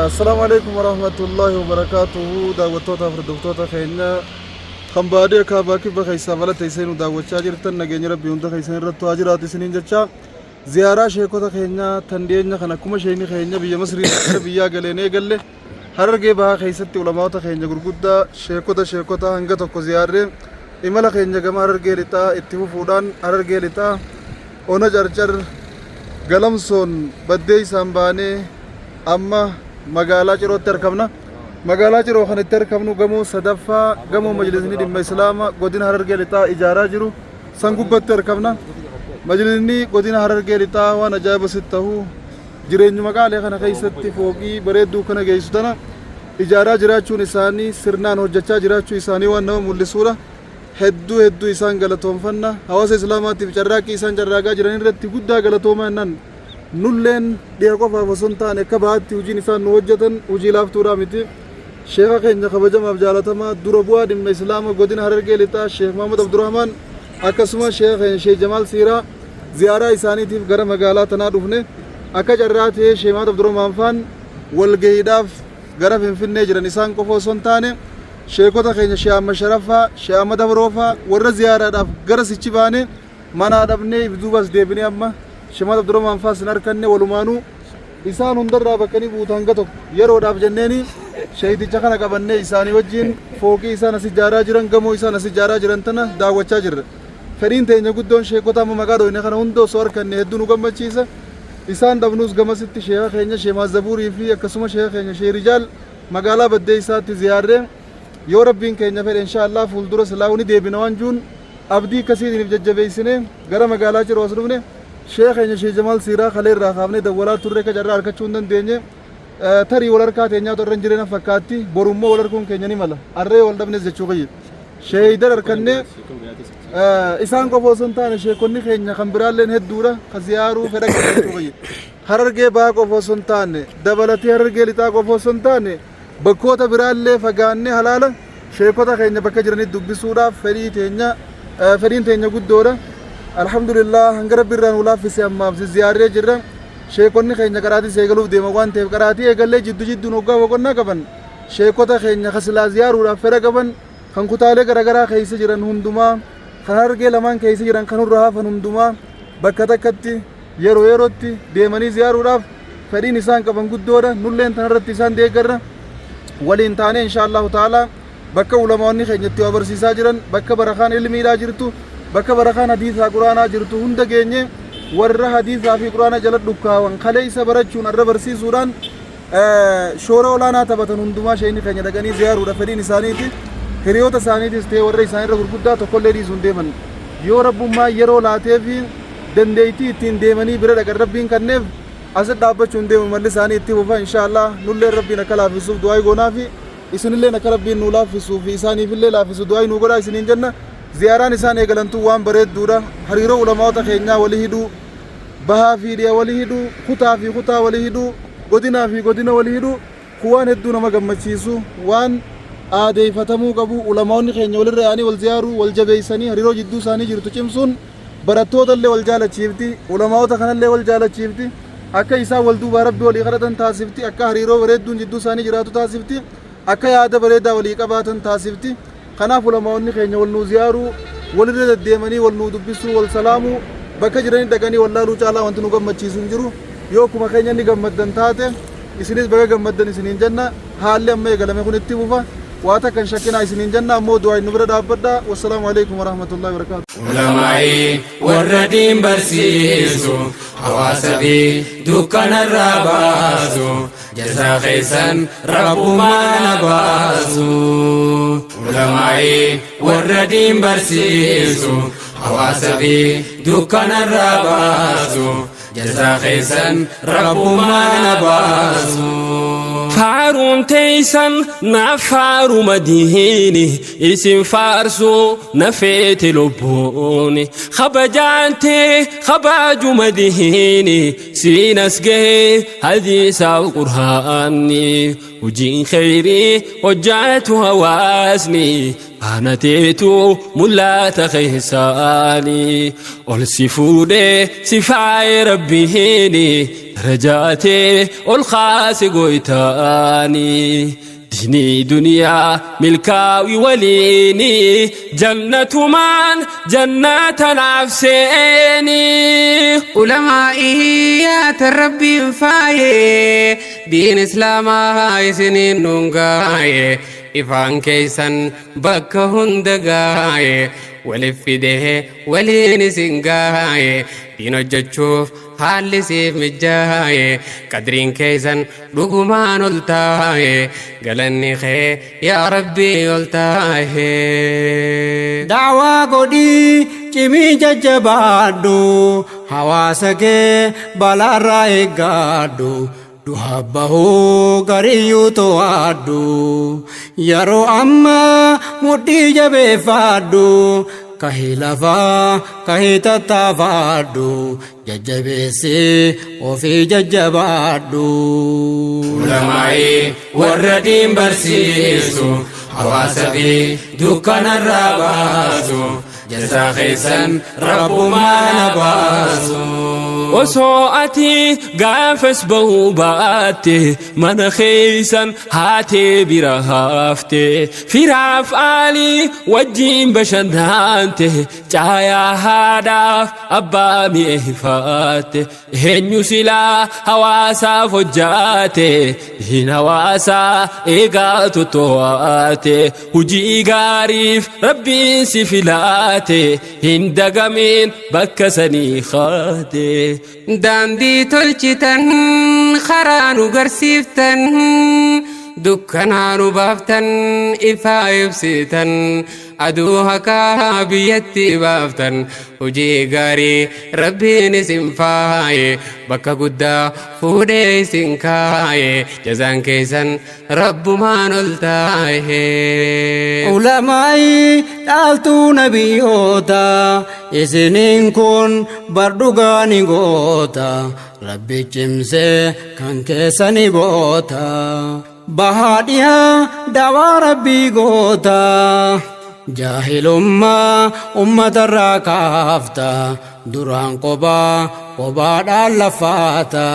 Assalaamu alaikum warahmatullahi wabarakaatuhu. Daawwattoota fi hordoftoota keenya kan baadiyyaa kaabaa kibba keessaa bala teessee nu daawwachaa jirtan, nageenya rabbii hunda keessan irratti haa jiraatu isiniin jecha. Ziyaaraa sheekota keenya tan dhiyeenya kan akkuma sheekni keenya biyya Masrii gara biyyaa galeen eegalle, Harargee Bahaa keessatti ulamaota keenya gurguddaa sheekota hanga tokko ziyaarree, imala keenya gama Harargee Lixaa itti fufuudhaan Harargee Lixaa Ona Carcar Galamsoon Baddeessaan baanee amma magaalaa Cirootti argamna. Magaalaa Ciroo kan itti argamnu gamoo sadaffaa, gamoo majlisni dhimma Islaama godina Harargee Lixaa ijaaraa jiru san gubbatti argamna. Majlisni godina Harargee Lixaa waan ajaa'iba sitti ta'u jireenyuma qaalee kana keessatti fooqii bareedduu kana geessu tana ijaaraa jiraachuun isaanii, sirnaan hojjechaa jiraachuu isaanii waan nama mul'isuudha. Hedduu hedduu isaan galatoonfanna. Hawaasa Islaamaatiif carraaqqii isaan carraaqaa jiran irratti guddaa galatoomaa jennaan. Nulleen dhiha qofaaf osoo hin taane akka bahaatti hojiin isaan nu hojjetan hojii laaftuudhaa miti. Sheeka keenya kabajamaaf jaalatamaa dura bu'aa dhimma Islaama godina Harargee Lixaa Sheekh Muhammad Abdurrahmaan, akkasumas sheeka keenya Sheekh Jamaal Siiraa ziyaaraa isaaniitiif gara magaalaa tanaa dhufne. Akka carraa ta'ee Sheekh Muhammad Abdurrahmaan faan walgahiidhaaf gara Finfinnee jiran. Isaan qofa osoo hin taane sheekota keenya Sheekh Ahmad Sharaffaa, Sheekh Ahmad Abroofaa warra ziyaaraadhaaf gara sichi baane manaa dhabnee if duubas deebinee amma Sheekh Muhammad Abdurrahmaan faas hin arkanne. Walumaanuu isaan hundarraa bakka ni buutu hanga tokko yeroodhaaf jenneeni sheeyticha kana qabannee isaanii wajjin fooqii isaan as ijaaraa jiran, gamoo isaan as ijaaraa jiran tana daawwachaa jirra. Fedhiin teenya guddoon sheekota amma maqaa dhoyne kana hunda osoo arkanne hedduu nu gammachiisa. Isaan dhabnuus gamasitti sheeka keenya Sheekh Maazzabuurii fi akkasuma sheeka keenya Sheekh Rijaal magaalaa Baddeessaatti ziyaarree, yoo rabbiin keenya fedhe insha Allah fuuldura silaa ni deebina waan juun abdii akkasiitiif jajjabeessine gara magaalaa Ciroo as dhufne. Sheekh keenya Sheekh Jamaal Siiraa kalee irraa kaafnee dawwalaa turre, akka carraa argachuu hin dandeenye. Tarii wal harkaa teenyaatu irra hin jireenya fakkaatti, borummoo wal harkuun keenya ni mala. Arree wal dhabnes jechuu kiyya. Sheeyidar harkannee isaan qofa osoo hin taane sheekonni keenya kan biraalleen hedduudha ka ziyaaruu fedha qabu jechuu kiyya. Harargee Bahaa qofa osoo hin taane, dabalatee Harargee Lixaa qofa osoo hin taane, bakkoota biraallee fagaannee halaala sheekota keenya bakka jiranitti dubbisuudhaaf fedhiin teenya guddoodha. Alhamdulillah, hanga rabbi irraa nu laaffise ammaaf ziyaarree jirra. Sheekonni keenya qaraatii eegaluuf deema waan ta'eef, qaraatii eegallee jiddu jidduun hoggaa boqonnaa qaban sheekota keenya kasilaa ziyaaruudhaaf fedha qaban kan kutaalee garaagaraa keessa jiran hundumaa, kan Harargee lamaan keessa jiran, kan irra hafan hundumaa bakka takkatti yeroo yerootti deemanii ziyaaruudhaaf fedhiin isaan qaban guddoodha. Nulleen tanarratti isaan deeggarra. Waliin taanee insha Allahu ta'ala bakka ulamaonni keenya itti waa barsiisaa jiran, bakka barakaan ilmiidhaa jirtu, bakka barakaan hadiisaa quraanaa jirtu hunda geenye, warra hadiisaa fi quraana jala dhukkaawan kaleessa barachuun arra barsiisuudhaan shoora olaanaa taphatan hundumaa sheekni keenya dhaqanii ziyaaruudha fedhiin isaaniiti. Hiriyoota isaaniitis ta'e warra isaanirra gurguddaa tokkollee dhiisuun deeman. Yoo rabbummaa yeroo laatee fi dandeettii ittiin deemanii bira dhaqan rabbiin kanneef, asit dhaabbachuun deemu, malli isaanii itti fufa insha Allah. Nulleen rabbiin akka laaffisuuf du'aa goonaa fi isinilleen akka rabbiin nuu laaffisuu fi isaaniifillee laaffisu du'aa nuu godhaa isiniin jenna. Ziyaaraan isaan eegalantu waan bareedduudha. Hariiroo ulamaota keenyaa walii hidhuu, bahaa fi dhiya walii hidhuu, kutaa fi kutaa walii hidhuu, godinaa fi godina walii hidhuu kun waan hedduu nama gammachiisu, waan aadeeffatamuu qabu. Ulamaonni keenya walirra yaa'anii wal ziyaaruu, wal jabeessanii hariiroo jidduu isaanii jirtu cimsuun barattoota illee wal jaalachiifti, ulamaota kanallee wal jaalachiifti, akka isaan wal duubaa rabbi walii kadhatan taasifti, akka hariiroo bareedduun jidduu isaanii jiraatu taasifti, akka yaada bareedaa walii qabaatan taasifti. Kanaaf ulamaonni keenya wal nuu ziyaaruu, walirra deddeemanii wal nuu dubbisuu, wal salaamuu, bakka jiranii dhaqanii wal laaluu caalaa wanti nu gammachiisu hin jiru. Yoo akkuma keenya inni gammaddan taate, isinis baga gammaddan isiniin jenna. Haalli amma eegalame kun itti fufa, waa takka hin shakkinaa isiniin jenna. Ammoo du'aa nu bira dhaabbadha. Wassalaamu alaikum warahmatullahi wabarakaatu. Ulamaa'ii warra diin barsiisu, hawaasa fi dukkanarraa baasu, jazaa keessan rabbumaan baasu. Ulamaa'ii warra diin barsiisu, hawaasa fi dukkanarraa baasu, jazaa keessan rabbumaan baasu. Faaruun teeysan naaf faaruma diini, isin faarsuu na feete lubbuuni. Kabajaan tee kabajuma diini, siin as gahee hadiisaaf qur'aanni. Hojiin kheyrii hojjaatu hawaasni faana teetu mul'ata keessaani. Ol si fuudhee si faaye rabbiini. Darajaa tee ol kaase goytaani. Dinii duniyaa milkaawi waliini jannatumaan jannata naaf seeni. Ulamaa'ii yaata Rabbiin faaye, diin Islaamaa isiniin nuun gaaye, ifaan keeysan bakka hunda gaaye, walif fidee waliin isin gaaye, diin hojjechuuf haalli siif mijjaaye, qadriin keeysan dhugumaan ol taaye, galanni kee yaa Rabbii ol taahe. Da'waa godhii cimii jajjabaadhu, hawaasa kee balaarraa eeggadhu, duha bahuu gariyyuu to'adhu, yeroo ammaa mudhii jabeeffadhu, kahii lafaa kahii tattaafadhu, jajjabeessi ofii jajjabaadhu. Ulamaa'ii warra diin barsiisu, hawaasa fi dukkanarraa baasu, jazaa keessan Rabbumaan haa baasu. Osoo ati gaafas bahuu baatte, mana keeysan haatee bira hafte, firaaf aalii wajjiin bashannante, caayaa haadhaaf abbaa mi'eeffatte, eenyu silaa hawaasaaf hojjaate, diin hawaasaa eegaa toto'ate, hujii gaariif Rabbiin si filaate, hin dagamin bakka sanii kaate. Daandii tolchitan, karaa nu garsiiftan, dukkanaa nu baaftan, ifaa ibsitan, aduu haqaa biyyatti baaftan, hojii gaarii Rabbiin isin faaye, bakka guddaa fuudhee isin kaaye, jazaan keessan Rabbumaan ol taahe. Ulamaa'ii dhaaltuu nabiyyoota, isiniin kun bar dhugaa ni goota, Rabbi cimsee kan keessa ni boota, bahaa dhihaa dawaa Rabbii goota, jaahilummaa ummatarraa kaafta, duraan qobaa qobaadhaan lafaata.